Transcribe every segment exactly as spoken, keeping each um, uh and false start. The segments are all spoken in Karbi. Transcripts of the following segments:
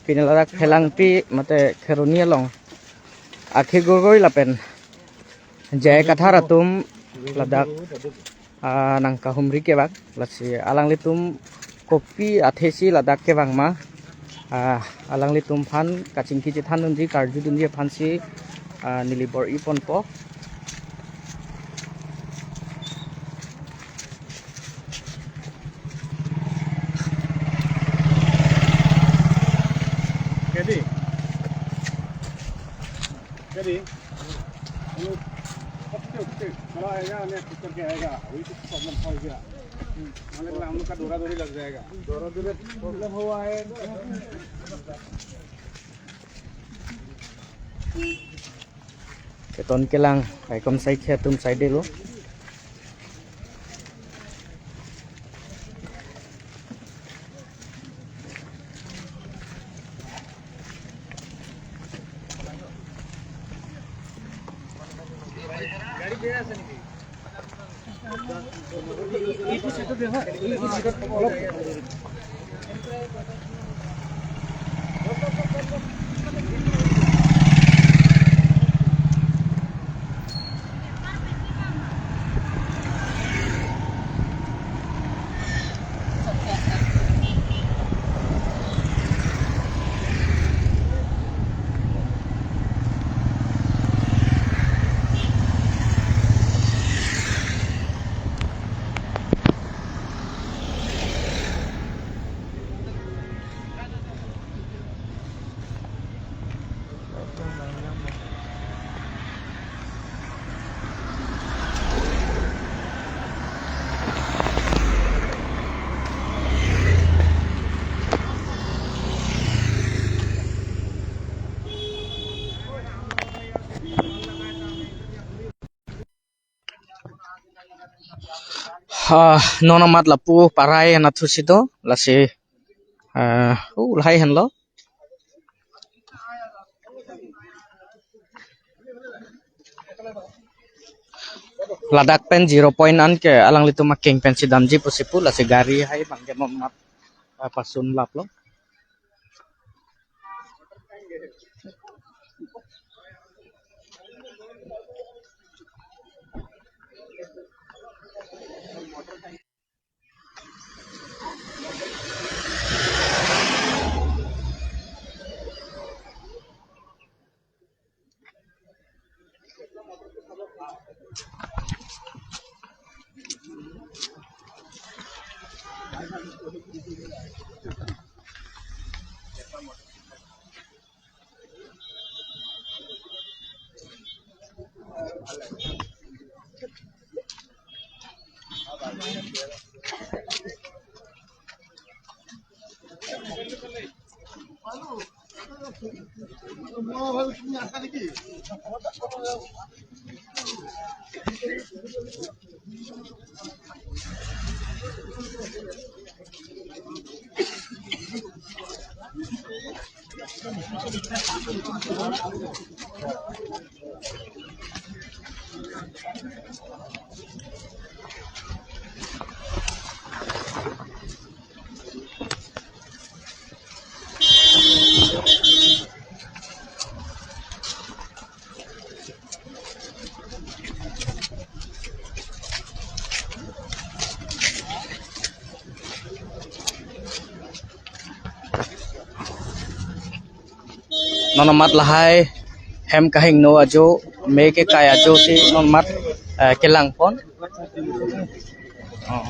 Pini ladak Phelangpi mate Kheroni along Akhi Gogoi lapen J I Kathar atum ladak, ah, nangkahumri kevang, lasi alanglitum kopi athesi ladak kevang ma, ah, alanglitum aphan kachingki chethan dunji, karju dunji aphansi, ah, neli bor-i ponpo. Jadi, jadi, ini, oke, oke, kalau aega, ini, aega, itu problem ho gaya. Hmm, malah, हम लोग का दौरा दौरी लग जाएगा। दौरा दौरी problem हुआ है। Keton kelang, kaikom saikhi atum saidelo. Ah, non amat lapu Parai anatthu si do, lasi, ah, uh, lahai henlo. Ladak pen zero point an ke alanglitum akeng pensi damji pusi pu, lasi gari hai bang ke non amat, ah, pasun laplo. Non amat lahai hem kahingno ajo, me kekai ajo si non amat, eh, kelangpon. Oh.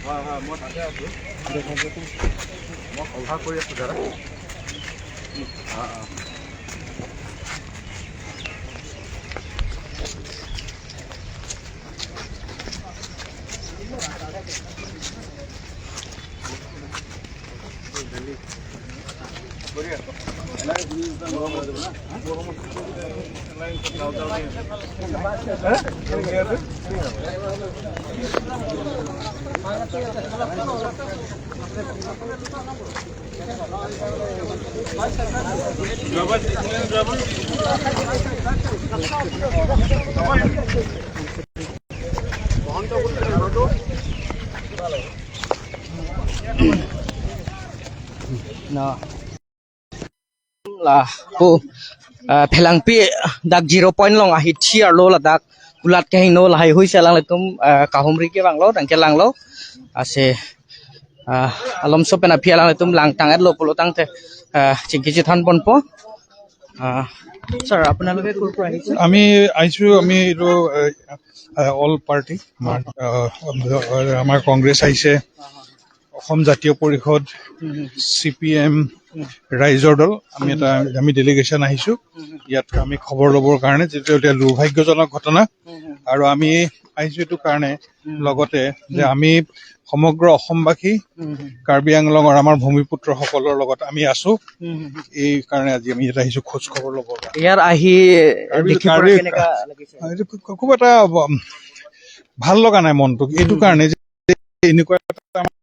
হয়, হয়, মই তাতে আছো। মই কভাৰ কৰি আছো দাদা। অ, অ। No. La po, ah, Phelangpi dak zero point along ahithi arlo ladak kulat kehingno lahai hui si alanglitum, ah, kahumri kevanglo, nangkelanglo. Ase, ah, alomso pen aphi alanglitum langtang-etlo pulo tangte, ah, chingki chethan ponpo. Ah, sir, আপোনালোকে ক'ৰ পৰা আহিছে? আমি আহিছো, আমি এইটো, এ, এ, all party, আমাৰ, আহ, আমাৰ কংগ্ৰেছ আহিছে, অসম জাতীয় পৰিষদ, চি পি এম, ৰাইজৰ দল, আমি এটা, আমি ডেলিগেশ্যন আহিছো ইয়াত আমি খবৰ ল'বৰ কাৰণে, যিটো এতিয়া দুৰ্ভাগ্যজনক ঘটনা। আৰু আমি আহিছো এইটো কাৰণে, লগতে যে আমি সমগ্ৰ অসমবাসী কাৰ্বি আংলঙৰ আমাৰ ভূমিপুত্ৰসকলৰ লগত আমি আছো। এই কাৰণে আজি আমি ইয়াত আহিছো খোজ খবৰ ল'বৰ কাৰণে। ইয়াৰ আহি কাৰ্বি, দেখি পৰা কাৰ্বি, কেনেকা লাগিছে? এইটো খুব, খুব এটা, উম, ভাল লগা নাই মনটো, এইটো কাৰণে যে এনেকুৱা এটা আমাৰ